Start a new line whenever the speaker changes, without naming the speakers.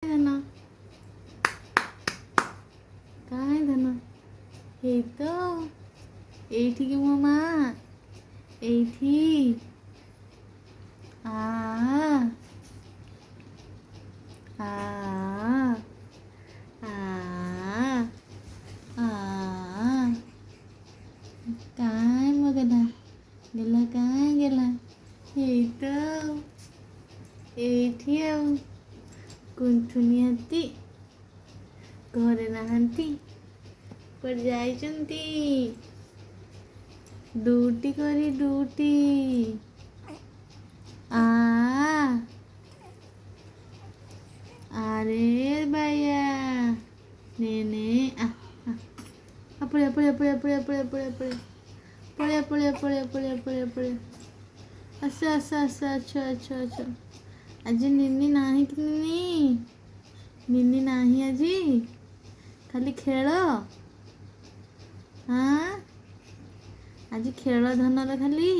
ଧନ, କାଇଁ ଧନ? ଏଇ ତ ଏଇଠିକି ମୋ ମା, ଏଇଠି। ଆ ଆ ଆ ଆ, କାଇଁ ମୋ ଗେଲା ଗେଲା, କାଇଁ ଗେଲା? ଏଇ ତ ଏଇଠି। ଆଉ କୁନ୍ଥୁନିଆତି ଘରେ ନାହାନ୍ତି, କୁଆଡ଼େ ଯାଇଛନ୍ତି ଡ୍ୟୁଟି କରି, ଡ୍ୟୁଟି। ଆ ଆରେ ବାୟା, ନେ ନେ, ଆ ଆ, ପଳେଇଆ ପଳେଇଆ ପଳେଇଆ ପଳେଇଆ ପଳେଇଆ ପଳେଇଆ ପଳେଇଆ ପଳେଇଆ ପଳେଇଆ ପଳେଇଆ ପଳେଇଆ ପଳେଇଆ, ଆସ ଆସ ଆସ, ଆଛ ଆଛ ଆଛ। ଆଜି ନିନି ନାହିଁ କି? ନିନି, ନିନି ନାହିଁ ଆଜି, ଖାଲି ଖେଳ। ହଁ, ଆଜି ଖେଳ ଧନର ଖାଲି।